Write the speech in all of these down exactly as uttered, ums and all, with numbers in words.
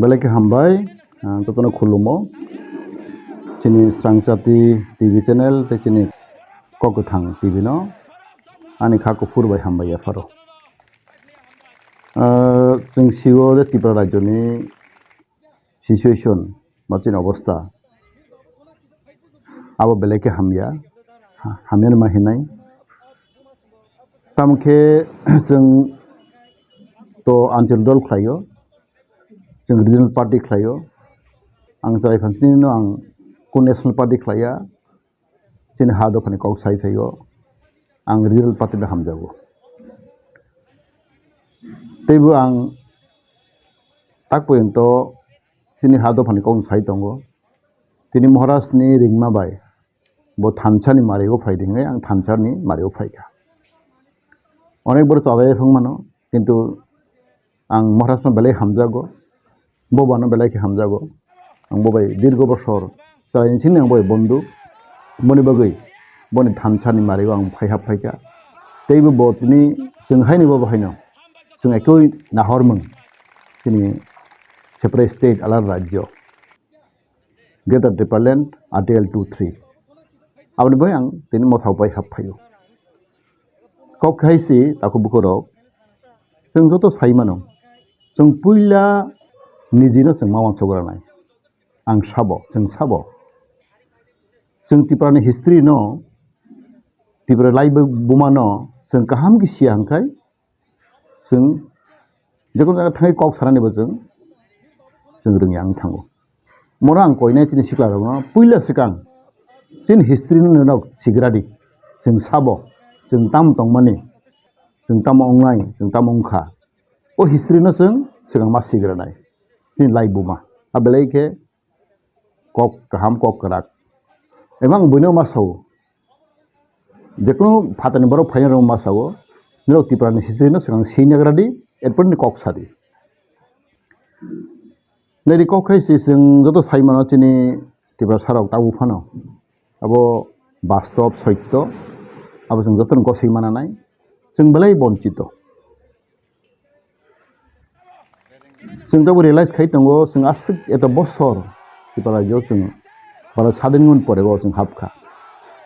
Belai khe hambai, ah, jotono khulumo. Chini Srangchati T V channel tei chini Kokwthang T V no ani kha kuphur bai hambai yapharo. Ah, chwng sio je Tripura rajyoni situation ba chini obostha abo belai khe hamya, ha-, hamya ma hinai. Tamo khe chwng to anchal dol khlaio, chwng regional party khlaio. Ang chwrai phansini no ang kun national party khlaiya, chini ha dophani kok sai phaio, ang regional party no hamjago. Teibo ang tak poyonto chini ha dophani kok sai tongo. Tini Maharaj ni ringma bai bo thansa ni mario phai di hinwi ang thansa ni mario phaikha. Onek boro chajai phang mano, kintu ang Maharaj no belai hamjago, bo bano belai khe hamjago. Ang bo bai dirgo bosor chwrai ni sini ang bo bai bondhu, boni bagwi boni thansa ni mario ang phai hap phaikha. Teibo bo tini chwng haini bo haino chwng ekoi nahormung, tini separate state, alada rajyo. Greater Tipraland, R T L two three. Aboni bai ang tini mothao bai hap phaio. Kok khai si takhuk bukhurok, chwng joto sai mano, chwng puila nijino chwng ma uansuk ranai. Ang sabo, chwng sabo. Chwng Tripura ni history no, Tripura lai bu-, buma no chwng kaham khe siya hwnkhai, chwng jekon jaga thangwi kok sanani bo chwng, chwng rwngya wng thango. Mono ang koinai chini sikla rokno puila swkang chini history no norok sigradi, chwng sabo, chwng tamo tongmani, chwng tamo wngnai, chwng tamo wngkha, o history no chwng swkang ma sigranai chini lai buma. A belai khe kok kaham, kok kwrak. Eba ang buino ma sao. Jekunu phatani borok phaina rok ma sao. Norok Tripura ni history no swkang swi nagra di, erpor ni kok sadi. Nai di kok khai si chwng joto sai mano chini Tripura sarok tabuk phano. Abo bastob, soitto. Abo chwng joto no gosoi mana nai. Chwng belai bonchito. Chwng tabo realize khai tongo, chwng aswk eto bosor Tripura rajyo chwng bara sadin mun pore o chwng hapkha.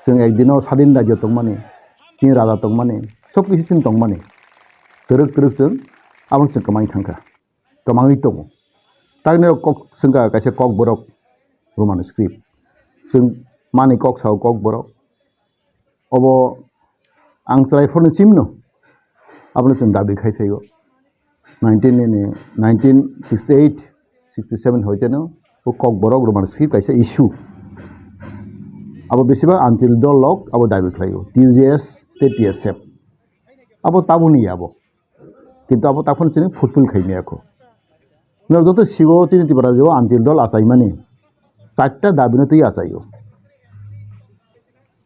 Chwng ekdino sadin rajyo tongmani, chini raja tongmani, sob kisu chini tongmani. Twrwk twrwk chwng abo chwng kwmai thangkha, kwmangwi tongo. Takni rok kok chwngkha kaisa Kokborok Roman script. Chwng mani kok sao Kokborok. Obo ang chwrai phone chimno, abono chwng dabi khai phaio. Nineteen nini, nineteen sixty eight, sixty seven hoiteno o Kokborok Roman script kaisa issue. Abo besiba anchil dol lok abo dabi khlaio, T U J S tei T S F. Abo taboni abo. Kintu abo taphano chini fulfill khai maya kho. Norok joto sigo chini Tripura rajyo anchil dol achaimani charta dabino twi achaio.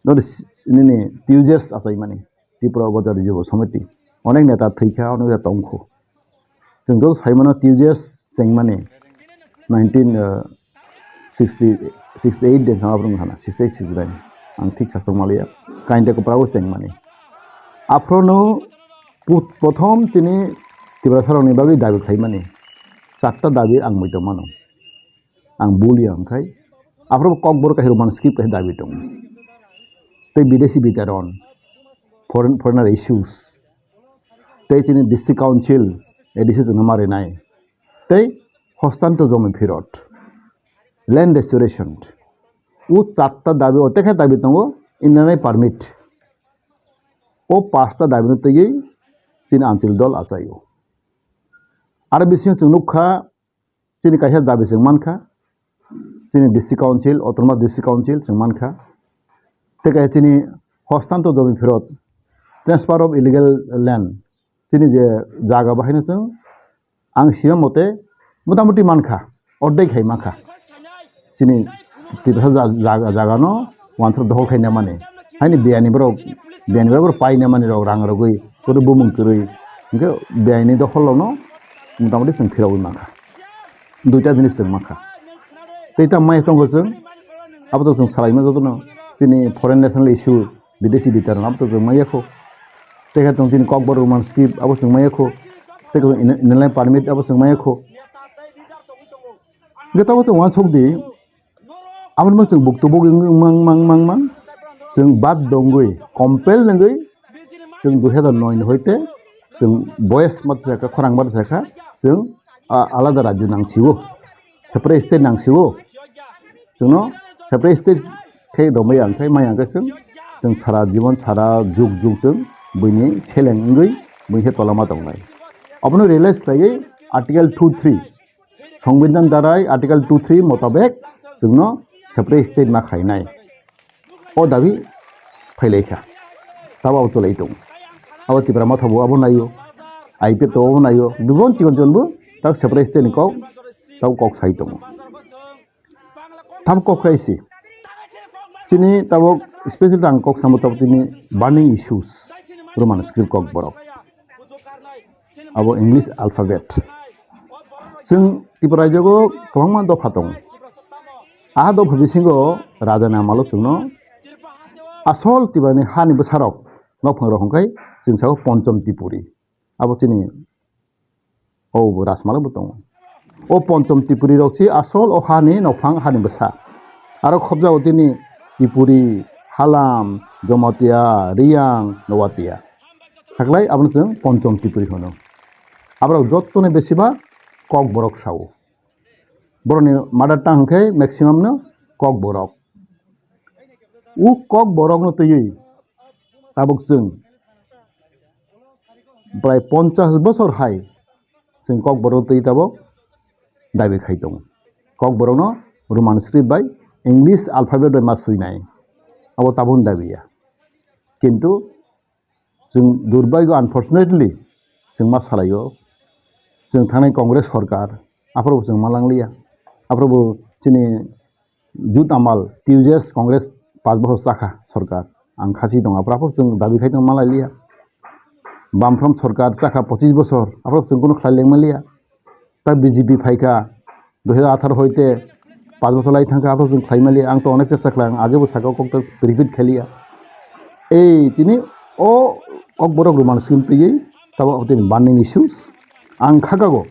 Nori s-, nini T U J S achaimani, Tripura Bojar Yuva Samiti. Onek neta thwikha, onek neta tongkho. Chwng joto saimano T U J S chengmani nineteen, uh, sixty, sixty eight de thang aphuru wngkha na, sixty eight, sixty nine. Ang thik sasok maliya. Kainte kwprago chengmani. Aphrono pu-, prothom tini Tiprasarokni bagwi dabi khlaimani. Charta dabi ang muitu mano. Ang bulia wngkhai. Aphuru Kokborok kaisa Roman script kaisa dabi tongo. Tei bidesi bitaron, foreign, foreigner issues. Tei chini district council, A D C chwngno ma rinai. Tei hostanto jomi phirot, land restoration. O charta dabi, o tekhe dabi tongo, inner line permit. O pasta dabi no twiwi chini anchil dol achaio. Aro bisingo chwng nukha, chini kaisa dabi chwng mankha, chini district council, autonomous district council chwng mankha. Tei kaisa chini hostanto jomi phirot, transfer of illegal land, chini je jaga bahaino chwng ang sima mote motamuti mankha, ordek hai mankha. Chini Tiprasa ja-, jaga, jagano wansuk dohol khaina mani. Haini biyani borok, biyani borok paina mani rok rang rogwi, koto bumung kwrwi. Hinkhe biyani dohol rokno motamuti chwng phirogwi mankha. Duita jinis chwng mankha. Tei ta mai tongo chwng, abo to chwng salaima jotono. Chini foreign national issue, bidesi bitaron abo to chwng maya kho. Tei khe tong chini Kokborok Roman script abo chwng maya kho. Tei khe inner line permit abo chwng maya kho. Hwnkhe tabuk tei uansuk di, aboni bo chwng buktu bugwi wng mang mang mang mang, chwng bad dongwi compel nangwi chwng dui hazar noi ni hoite chwng boyes ma chakha, khorang ma chakha, chwng, ah, alada rajyo nangsio, separate state nangsio. Chwngno separate state khe romwi ang khe mai ang khe chwng, chwng sara jibon sara jug jug chwng buini seleng wngwi buini khe tolama tongnai. Obono realize khlaiwi Article two three Songbidan darai Article two three motabek chwngno separate state ma khainai. O dabi phailaikha. Tabo abo chwlai tongo. Abo Tipra Motha bo abo naio. I P F to abo naio. Bibon chikon chikon bo tab separate state ni kok, tab kok sai tongo. Tab kok khai si. Chini tabok special ang kok samo tabok tini burning issues. Roman script kok borok. Abo English alphabet. Chwng Tripura rajyogo kwbangma dopha tongo. A dopha bisingo rajani amalo chwngno asol Tripurani hani bwsarok nokphangrok hwnkhai chwng sao Ponchom Tripuri. Abo chini o bo Rajmala bo tongo. O Ponchom Tripuri rok si asol o hani nokphang hani bwsa. Aro khobjago tini Tripuri, Halam, Jomatia, Riyang, Noatia. Haklai abono chwng Ponchom Tripuri hwno. Aborok jottoni besiba Kokborok sao. Borokni mother tongue hwnkhe maximum no Kokborok. O Kokborokno twiwi tabuk chwng prai ponchas bosor hai chwng Kokborok twi tabuk dabi khai tongo. Kokborokno Roman script bai English alphabet bai ma swinai. Abo tabukni dabi ya. Kintu chwng durbagyo, unfortunately, chwng ma salaio. Chwng thangnai Congress sorkar, aphuru bo chwng ma langliya. Aphuru bo chini Jut Amal, T U J S Congress paanch bochor chakha sorkar. Ang khasi tongo, aphuru, aphuru chwng dabi khai tongma lailiya. Bamfront sorkar chakha pochis bochor, aphuru chwng kunu khlai lengma liya. Ta B J P phaikha, dui hazar atharo hoite paanch bochor lai thangkha, aphuru chwng khlai maliya. Ang to onek chesta khlai, ang age bo saka kok ta repeat khailiya. Ei, tini o Kokborok Roman script twiwi, tabo tini burning issues. Ang khakago,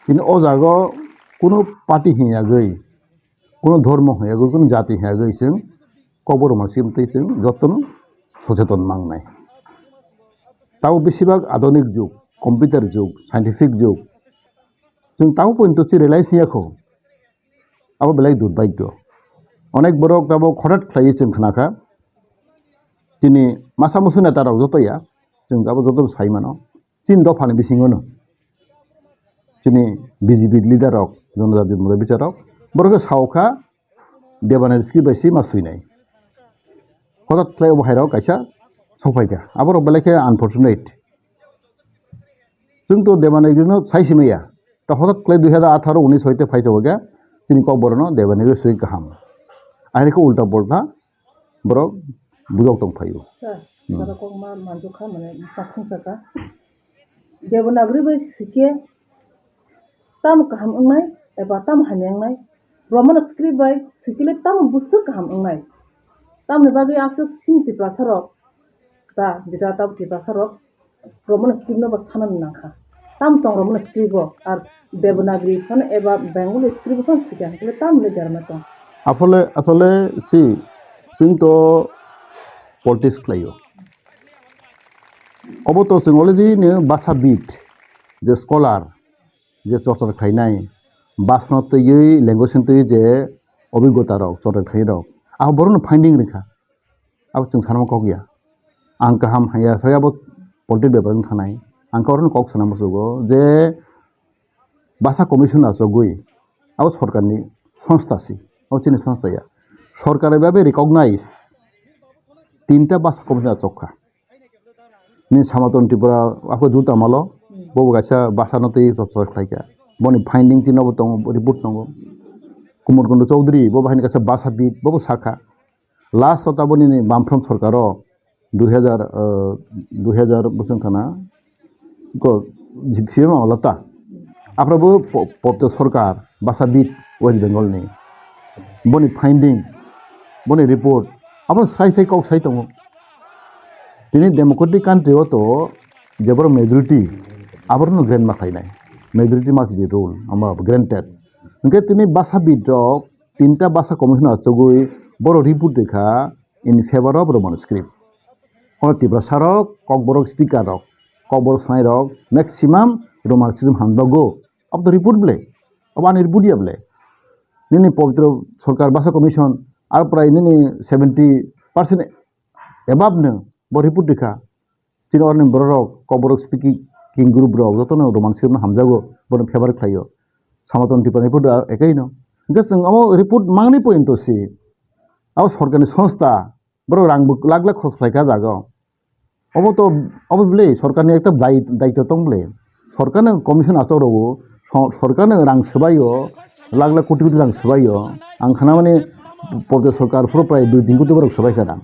tini o jago kunu party hingyagwi, kunu dhormo hingyagwi, kunu jati hingyagwi chwng Kokborok Roman script twi chwng jotono socheton mangnai. Tabo besibak adhonik jug, computer jug, scientific jug. Chwng tabo pointo chwng realize ya kho. Abo belai durbagyo. Onek borok tabo khorat khlaiwi chwng khnakha. Tini masa musu neta rok joto ya, chwng abo joto sai mano. Chini dophani bisingo no. Chini B J P leader rok, Jonojati Mudai Bicharok, borok khe saokha Devanagari script bai si ma swinai. Khorat khlai obo hai rok kaisa sokphaikha. Aborok belai khe unfortunate. Chwng to Devanagari no sai simaya. Ta hotat khlai dui hazar atharo unis hoite phai tongkha, chini Kokborok no Devanagari swi kaham. Ahini khe ulta polta borok bujok tong phaio. Sir, hmm, jara kokma manjukha mane pasing saka. Devanagari bai swikhe tamo kaham wngnai eba tamo hamya wngnai? Roman script bai swikhe le tamo bwswk kaham wngnai? Tamoni bagwi aswk chini Tiprasa rok ta, jeta ta Tiprasa rok Roman script no bo sanani nangkha. Tam tong Roman script o, ar Devanagari phano eba Bengali script phano swikha hwnkhe tam le derma tong. Aphole, asole si, chwng to politics khlaio. Obo to chwng already ni basa bid, je scholar, je chorcha khlainai, basa no twiwi, language no twiwi je obigota rok, chorcha khlainai rok, abo borok no finding rikha. Abo chwng sanma kok ya. Ang kaham hanya, soya bo politics bepar wng thanai. Ang khe orono kok sana musugo je basa commission achogwi abo sorkarni songstha si, abo chini songstha ya. Sorkar bai recognize tinta basa commission achokha. Ni Samaton Tripura abo duta malo, bobo kaisa basa no twi chok chok khlaikha. Boni finding tino bo tongo, report tongo. Kumar Kundu Chowdhury bo bahini kaisa basa bid, bobo sakha. Last o taboni ni Bamfront sorkar o dui hazar, ah, dui hazar bosong khana ko P M Amalata. Aphra bo po-, poto sorkar basa bid West Bengal ni. Boni finding, boni report, abo sai sai kok sai tongo. Tini democratic country o to jeboro majority, aborno grant ma khlainai. majority must be rule, amo granted. Hwnkhe tini basa bid rok tinta basa commission achugwi boro report rikha in favor of Roman script. Ono Tiprasa rok, Kokborok speaker rok, Kokborok sanai rok maximum Roman script hamjago. Abo to report ble, abo ani report ya ble. Nini pobitro sorkar basa commission ar prai nini seventy percent above no bo report rikha. Chini orni borok rok, Kokborok speaking group rok jotono Roman script no hamjago, bono favor khlaio. Samaton Tripura report ekhaino. Hwnkhe chwng amo report mangni pointo si. Abo sorkarni songstha, borok rang bo lakh lakh khorch khlaikha jaga. Obo to, obo bwle sorkarni ekta dai-, daityo tong bwle. Sorkarno commission achok rogo, so-, sorkarno rang swbaio, lakh lakh koti koti rang swbaio. Ang khana mani pobitro sorkar phuru prai dui tin koti borok swbaikha rang.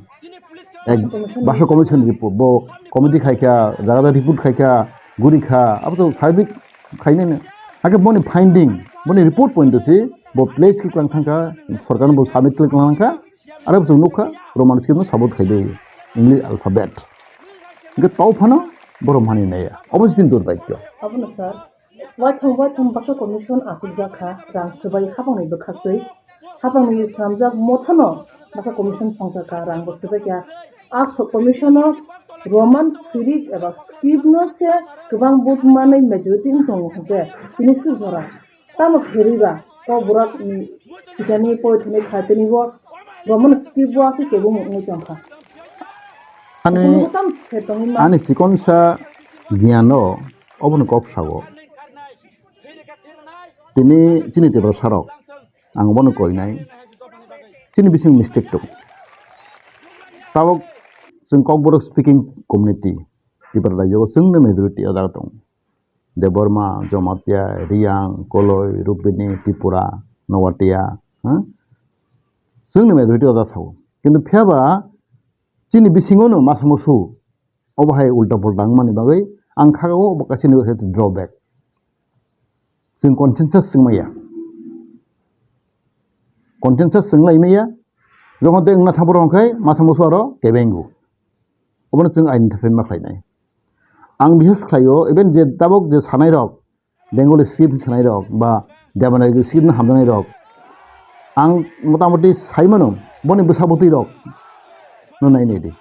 Ek basa commission report, bo committee khaikha, jaga jaga report khaikha, gurikha, abo to sabik khainai no. Hakhe boni finding, boni report point to si, bo place khe kwlang thangkha, sorkarno bo submit khe kwlang thangkha, aro bo chwng nukha, Roman script no support khaide, English alphabet. Hwnkhe tau phano borok mani naiya. Obo se chini durbaikyo. Abono sir, waitham waitham basa commission achukjak kha, rang swbai hapangni bwkhaktwi. Hapangni swnamjak mothano basa commission songjakha, rang bo swbaikha. A so-, commission o Roman script eba script no se kwbang vote manwi majority wng tongo hwnkhe tini swijora. Tamo kherwi ba, Kokborok ni sitani poithani khatini bo Roman script bo aswk kebo wngwi tongkha. Ani, Tini bo tamo khe tongwi ma. Ani chikonsa giyan o obono kok sago. Tini chini Tiprasa rok, ang bono koinai. Chini bising mistake tong. Tabok chwng Kokborok speaking community, Tripura rajyo o chwngno majority o jaga tong. Debbarma, Jamatia, Riyang, Koloi, Rupini, Tripura, Noatia, ha? Chwngno majority o jaga thago. Kintu phiya ba chini bisingo no masa musu obo hai ulta pulta wngmani bagwi ang kha o obo kaisa ni drawback. Chwng consensus chwng maya. Consensus chwng lai maya. Jokhon tei wngna thang phuru hwnkhe masa musu aro kebengo. Obono chwng identify ma khlainai. Ang bihis khlaio, even je tabok je sanai rok, Bengali script sanai rok ba Devanagari script no hamjaknai rok, ang motamoti sai mano, boni bwsa bwtwi rok no nai nai di.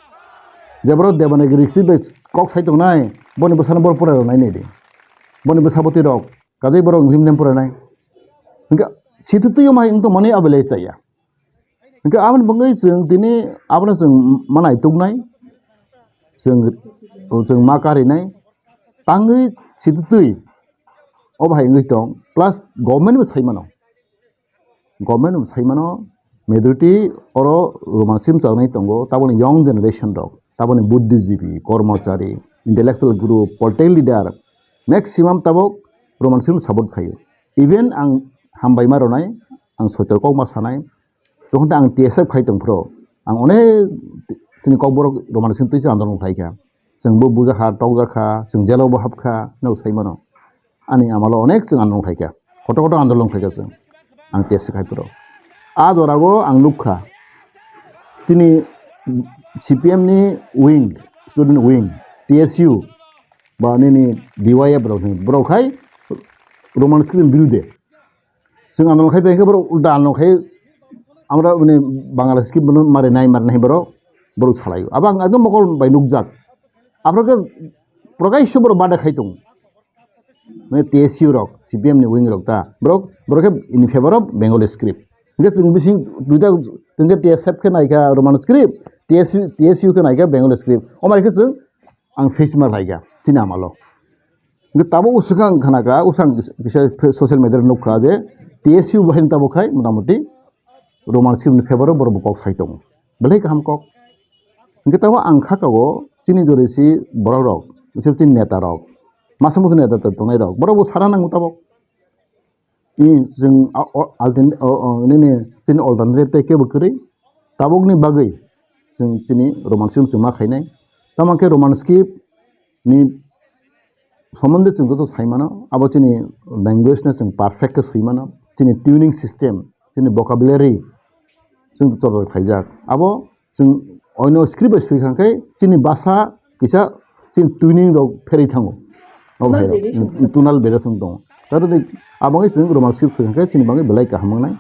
Je borok Devanagari script bai kok sai tongnai, boni bwsano borok pura rok nai nai di. Boni bwsa bwtwi rok, kajai borok him nem pura nai. Hingke situ twi o mai wng tongmani abelai chaya. Hingke aboni bagwi chwng tini abono chwng ma naituknai, chwng, chwng ma karinai, tangwi sititwi obo hai wngwi tong, plus government bo sai mano, government bo sai mano, majority oro Roman script chajagwi tongo, taboni young generation rok, taboni buddhijibi, kormochari, intellectual group, political leader, maximum tabok Roman script support khaio. Even ang hambai ma rwnai, ang soitor kok ma sanai, Tongkhe ang T S F khai tong phro, ang onek tini kokborok Roman script twi se andolon khlai kha. Chwng bo bujakha, tokjakha, chwng jelo bo hapkha, no sai mano. Ani amalo onek chwng andolon khlai kha. Kotor kotor andolon khlai kha chwng. Ang T S F khai phro. A jora go ang nuk kha. Tini C P M ni wing, student wing, T S U, ba nini D Y F rok ni, borok khai Roman script birude. Chwng ano khai bai khe borok ulta ano khai amra bini Bangladesh ki bono mare nai mare nai borok, borok salai. Abo ang ekdom mokol bai nukjak. Aphro khe prokaisho borok bada khai tongo. Mane T S U rok, C P M ni wing rok ta. Borok, borok khe in favor of Bengali script. Hingke chwng bising duita, hingke T S F khe naikha Roman script, T S U, T S U khe naikha Bengali script. Omar khe chwng ang face ma laika, chini amalo. Hingke tabuk uswkang khana kha, usang kisa social media nukha je T S U bahai tabuk khai motamoti Roman script ni favor o borok bo kok sai tongo. Belai kaham kok. Hingke tabuk ang kha kago chini jori si borok rok, bising chini neta rok, masa musu neta tongnai rok, borok bo sana nango tabuk. I chwng a-, o-, altern-, o-, o-, nini chini alternative tei kebo kwrwi. Tabukni bagwi chwng chini Roman script chwng ma khainai. Tamo khe Roman script ni somonde chwng joto sai mano, abo chini language no chwng perfect khe swi mano, chini tuning system, chini vocabulary chwng chorcha khlaijak. Abo chwng oino script bai swi kha khe chini basa kisa chini tuning rok pherwi thango. Obo hai rok, tonal variation. Tonal variation tongo. Tei aboni chwng Roman script soi khe chini bagwi belai kaham wngnai.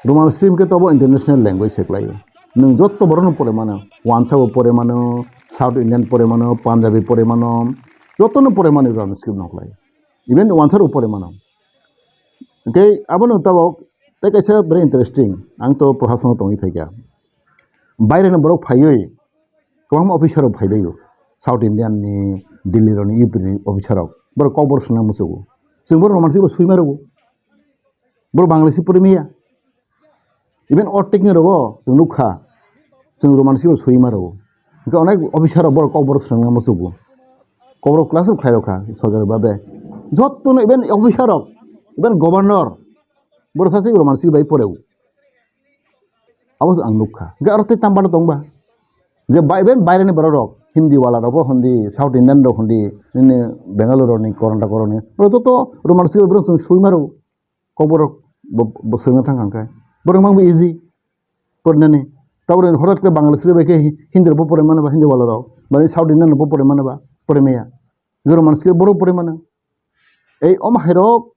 Roman script khe tobo international language se kwlaio. Nwng jotto borokno pore mano, wansa bo pore mano, South Indian pore mano, Punjabi pore mano, jottono pore mano Roman script no kwlai. Even wansa rok pore mano. Tei abono tabok tei kaisa very interesting, ang to Prasasano tongwi phaikha. Baireni borok phaiwi kwbangma officer rok phailaio, South Indian ni, Delhi rokni, U P ni officer rok, borok kokborok swngna muchugo. Chwng borok Roman script bo swi ma rwgo, borok Bangladeshi pore maya. Even o technique rogo chwng nukha, chwng Roman script bo swi ma rwgo. Hwnkhe onek officer rok borok kokborok swngna muchugo, kokborok class rok khlai rokha sorkar babe. Jottono even officer rok, even governor, borok sachi Roman script bai poreo. Abo ang nukha. Hwnkhe aro tei tambano tongba. Je bai-, bai-, baireni borok rok, Hindi wala rok bo Hindi, South Indian rok Hindi, nini Bangalore rokni, Karnataka rokni, borok joto Roman script borok chwng swi ma rwgo. Kokborok bo, bo swngna thang kha hwnkhe. Borok mang bo easy. Pornani. Taboni horat khe Bangladesh bai khe Hindi rok bo pore mano ba, Hindi wala rok. Bani South Indian rok bo pore mano ba, pore maya. Roman script borok pore mano. Ei omo hai rok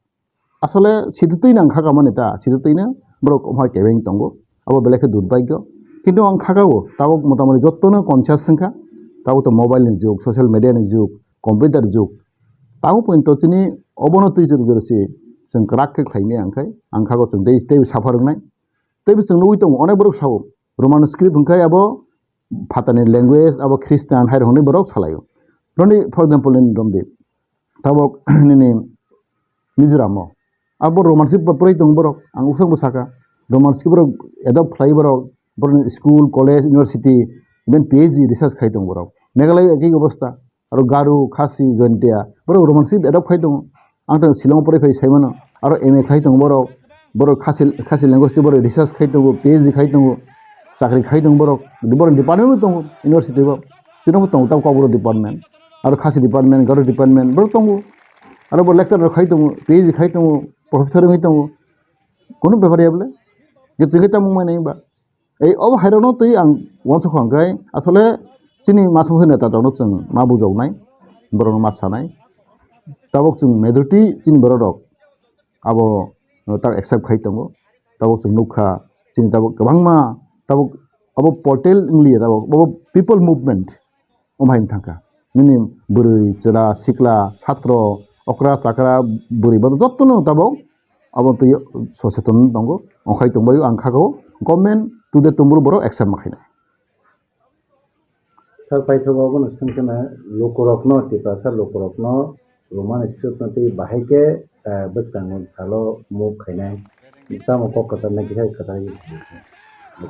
asole sititwi nang kha kamani ta, sititwi no borok omo hai kebeng tongo. Abo belai khe durbhagyo. Kintu ang kha kao, tabuk motamoti jottono conscious wngkha. Tabuk to mobile ni jug, social media ni jug, computer jug. Tabuk pointo chini obono twi juru juru si chwng kwrak khe khlai maya, hwnkhe ang kha kao chwng tei, tei suffer wngnai. Tei bo chwng nugwi tongo, onek borok sao, Roman script hwnkhe abo phatani language, abo Christian hai rok hwnwi borok salaio. Roni, for example, nini romdi, tabok nini Mizoram o, abo Roman script bo pwrwi tongo borok, ang usang bo saka, Roman script borok adopt khlai borok, borokni school, college, university, even P H D research khai tongo borok. Meghalaya ekhi obostha, aro Garo, Khasi, Jaintia, borok Roman script adopt khai tongo. Ang to Shillong o porwi phai sai mano. Aro M A khai tongo borok, borok Khasi, Khasi language tei borok research khai tongo, P H D khai tongo, chakri khai tongo borok. Borok department bo tongo, university bo. Chini bo tongo, tabuk Kokborok department. Aro Khasi department, Garo department, borok tongo. Aro bo lecturer khai tongo, P H D khai tongo, professor wngwi tongo. Kono bepar ya bole? Je twi khe tamo manai ba? Ei obo hai rokno twi ang uansukha hwnkhe asole chini masa masa neta rokno chwng ma bujaoknai, borokno ma sanai. Tabuk chwng majority chini borok rok abo tak accept khai tongo. Tabuk chwng nukha chini tabuk kwbangma tabuk abo portal wngliya tabuk abo people movement. Omo hai wng thangkha. Nini bwrwi, chwla, sikla, satro, okra, chakra, bwrwi, bono jottono tabok abo twi soseton tongo. Okhai tongbaio ang kha kho government today tomorrow borok accept ma khainai. Sir, paithago abono swngkhana lukurokno, Tiprasa lukurokno Roman script no tei bahai khe, eh, bwskango salo move khainai. Tamo kok kwchar nai kisa kwchar.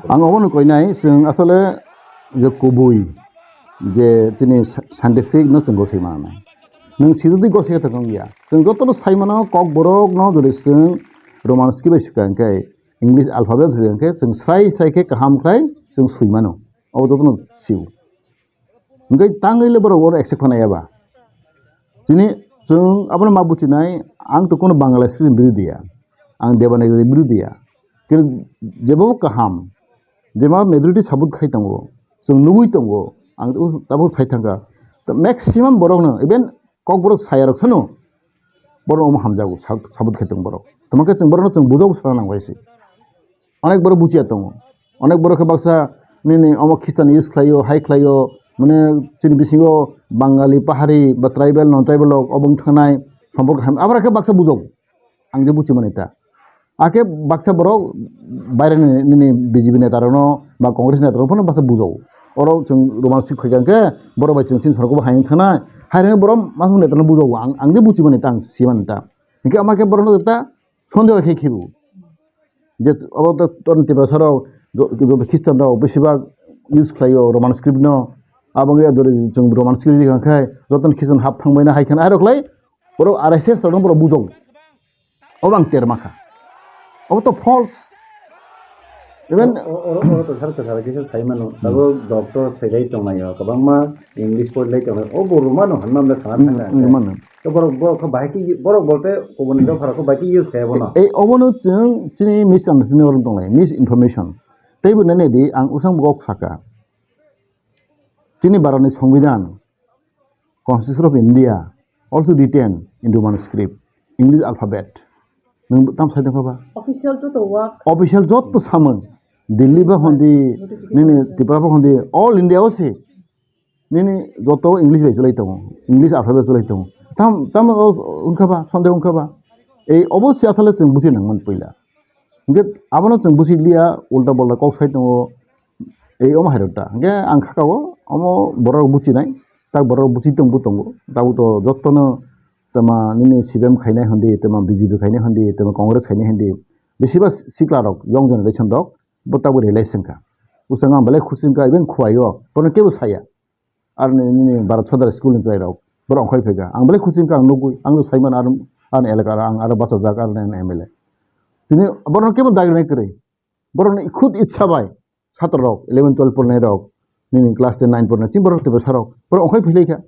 Ang obono koinai, chwng asole je kubui je tini sci-, scientific no chwng gosoi manai. Nwng sijwtwi gosoi khe thang ya. Chwng jotono sai mano Kokborok no jodi chwng Roman script bai swkang khe, English alphabet swkang khe, chwng srai srai khe kaham khlai chwng sui mano. Obo jotono sio. Hwnkhe tangwi le borok oro accept khanai eba. Chini chwng abono ma buchinai, ang to kono Bangladesh ni birodhi ya, ang Devanagari birodhi ya. Khe jebo kaham, jema majority support khai tongo, chwng nugwi tongo, ang to tabuk sai thangkha. To maximum borokno, even Kokborok sayarok sano, borok omo hamjago, sab-, support khai tongo borok. Tamo khe chwng borokno chwng bujok sana nang bai se. Onek borok buchiya tongo. Onek borok khe baksa nini omo Christian use khlaio, hai khlaio, mane chini bisingo Bangali, Pahari ba tribal, non tribal rok obo wng thangnai, somporko ham, abra khe baksa bujago. Ang je buchimani ta. Akhe baksa borok baireni nini B J P neta rokno ba Congress neta rokno phano baksa bujago. Oro chwng Roman script khaikha khe borok bai chwng chini sorokbo hai wng thangnai. Hai rwngwi borok masuk neta rokno bujago. Ang, ang je buchimani ta, ang simani ta. Hinkhe ama khe borokno ta Sondeho khe khibu. Je abo to ton Tiprasa rok, jo-, jo-, Christian rok besibak use khlaio Roman script no. Abo wngya dori chwng Roman script rikha khe joto ni Christian hap thangbai na hai khana airok lai. Borok R S S rok no borok bujok. Obo ang ter makha. Obo to false. Even o, o, oro, oro to sar kwcharo kisa sai mano. Hmm. Abo doctor sai dai tong lai o. Kwbangma English pori lai tong lai. O bo Romano hanma mle sana Hmm, thangna. Hmm, Romano. To borok, borok khe bahai khe, borok bolte kubuni dophara khe bahai khe use khe bono. Ei, obono chwng chini misunderstanding oro tonglai, misinformation. Teibo nene di, ang usang bo kok saka. Chini Bharatni Songbidan, Constitution of India, also written in Roman script. English alphabet. Nwng tam sai tongkha ba? Official joto wak. Official joto samung. Delhi ba hondi, notification nini Tripura ba hondi, all India o si. Nini joto English bai chulai tongo. English alphabet chulai tongo. Tam, tam o wngkha ba, sonde wngkha ba. Ei obo si asale chwng buchi nangman puila. Hingke abono chwng buchi liya, ulta bolta kok sai tongo. Ei omo hai rok ta. Hingke ang khaka o, omo borok buchi nai. Tak borok buchi tong bu tongo. Tabu to jotono tama nini C P M khainai hondi, tama B J P khainai hondi, tama Congress khainai hondi. Bisi ba sikla rok, young generation rok, bo tabuk realize wngkha. Bwskango ang belai khusi wngkha, even khuaio, bono kebo saya. Ar ni, nini Bharat Sadar school ni chwrai rok, borok ongkhai phaikha. Ang belai khusi wngkha, ang nugwi, ang no saiman ar, ar ni elaka, ang aro bachajak, ar ni M L A. Tini borok kebo dagri nai kwrwi. Borok ni khud itsa bai, satro rok, eleven, twelve pornai rok, nini class ten, nine pornai, chini borok tiprasa rok, borok ongkhai philai kha.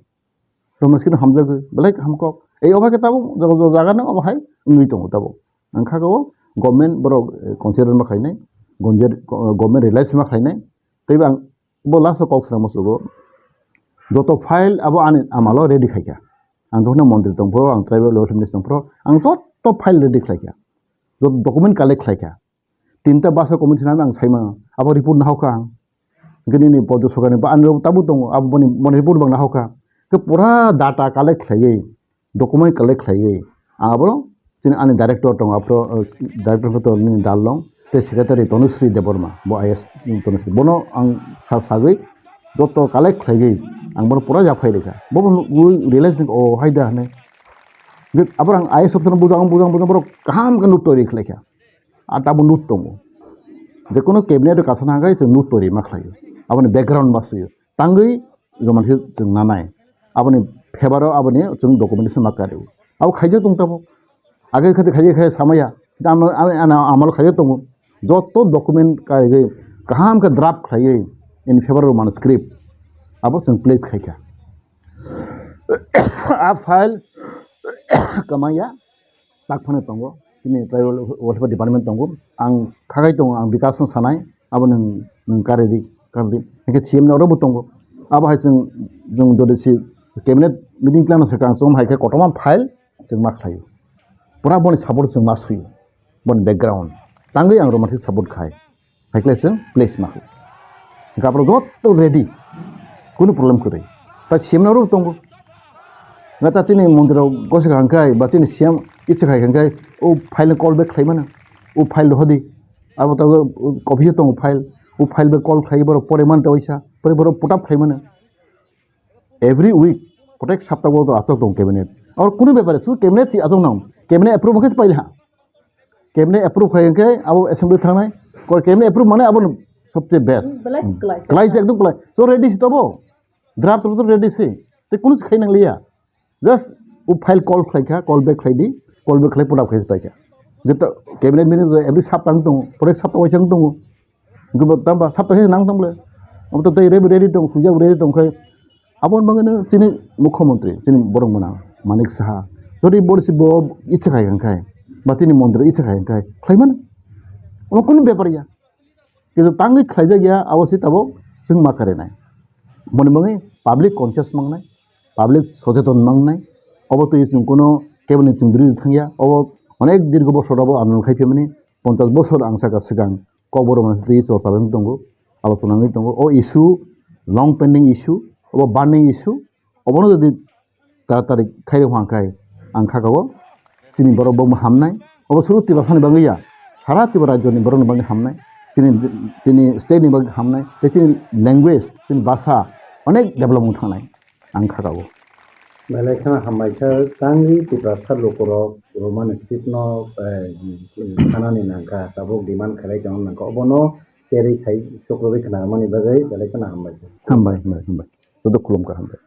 Roman skin hamjagwi, belai kaham kok. Ei obai khe tabuk jaga, jaga, jaga no obo hai wngwi tongo tabuk. Ang kha o government borok, eh, consider ma khlainai, gonjer-, go-, government realize ma khlainai. Tei ang bo last o kok swnam musugo. Joto file abo ani amalo ready khaikha. Ang jokhno montri tongphuru, ang tribal welfare minister tongphuru, ang joto file ready khlaikha. Joto document collect khlaikha. Tinta basa committee thwngnani ang saimano, abo report nahaukha ang. Hwnkhe nini Prodyo Sarkar ni ba ani tabuk tongo, abo boni, boni report bang nahaukha. Khe pura data collect khlaiwi, document collect khlaiwi, ang abo chini ani director tongo, aphro, uh, director photo nini Darlong, tei secretary Tanushree Debbarma, bo I A S Tanushree. Bono ang sa-, sagwi joto collect khlaiwi, ang bono pura yapkhai rikha. Bo bo nugwi realize wngkha, "Oh, hai da," hinwi. Hwnkhe abo ang I A S officer no bujang, bujang, bujang, borok kaham khe note toiri khlaikha. A tabuk note tongo. Jekono cabinet o kasana hwnkhe chwng note toiri ma khlaio. Aboni background ma swiyo. Tangwi joman khe chwng nanai. Aboni favor o aboni chwng documentation ma kario. Abo khaijak tong tabuk. Age khe khaijak khe samaya. Amo, amo, amo, amalo khaijak tongo. Joto document kaiwi kaham khe draft khlaiwi in favor o manuscript. Abo chwng place khaikha. A file kwmaya tak phano tongo, chini tribal welfare department tongo, ang khagai tongo, ang Bikash no sanai, abo nwng, nwng karidi, karidi, hwnkhe C M ni oro bo tongo, abo hai chwng, chwng jodi si cabinet meeting khlai masa khe ang chwng hai khe kotorma file chwng ma khlaio, pura boni support chwng ma suyo, boni background tangwi ang roman khe support khai. Haiklai chwng place ma. Hwnkhe aborok joto ready. Kunu problem kwrwi. Ta C M no rw tongo. Nga ta chini mondirok gosi kha hwnkhe, ba chini C M itse khai hwnkhe, o file no call back khlai mano. O file rw hodi. Abo ta office o tongo file. O file bai call khlai borok pore mano ta waisa. Pore borok put up khlai mano. Every week, protek sapta o to achok tongo cabinet. Aro kunu bepare, su cabinet si achok nang. Cabinet approve khe paila ha. Cabinet approve khai hwnkhe abo assembly thangnai. Ko cabinet approve mane abo sobse best. Hmm, belai se klai. Klai se ekdom klai. So ready si tobo. Draft to ready si. Te kunu se khai nang liya. Just o file call khlai kha, call back khlai di. Call back khlai pura khai pai kha. Jeta cabinet meeting every sapta ang tongo, protek sapta waisa ang tongo. Hwnkhe bo tamba sapta khe nang tong bole. Abo to tei ready, ready tong, sujak ready tong khai. Aboni bagwino chini mukhyamantri, chini borok mwnang Manik Saha. Jodi bo si bo itse khai hwnkhe, ba chini montri itse khai hwnkhe, khlai mano. Omo kunu bepar ya. Kintu tangwi khlaijak ya, abo se tabuk chwng ma karinai. Boni bagwi public conscious mangnai, public socheton mangnai. Obo twi chwng kuno keboni chwng bwrwi thangya. Obo onek dirgo bosor abo andolon khai phaimani, ponchash bosor ang saka swkang. Kokborok mani twi chorcha wngwi tongo, alochona wngwi tongo. O issue long pending issue, obo burning issue, obono jodi taratari khairok hwnkhai ang khakao chini borok bo hamnai. Obo suru Tiprasani bagwi ya, sara Tripura rajyoni borokni bagwi hamnai, chini, chini state ni bagwi hamnai, tei chini language, chini bhasha onek develop wng thangnai. Ang khakao. Belai kheno hambai sir, tangwi Tiprasa lukurok Roman script no, eh, khanani nangkha, tabuk demand khlai tongna nangkha. Obono cherwi sai chukrugwi khnamani bagwi belai kheno hambai sir. Hambai, hambai, hambai. Joto khulumkha, hambai.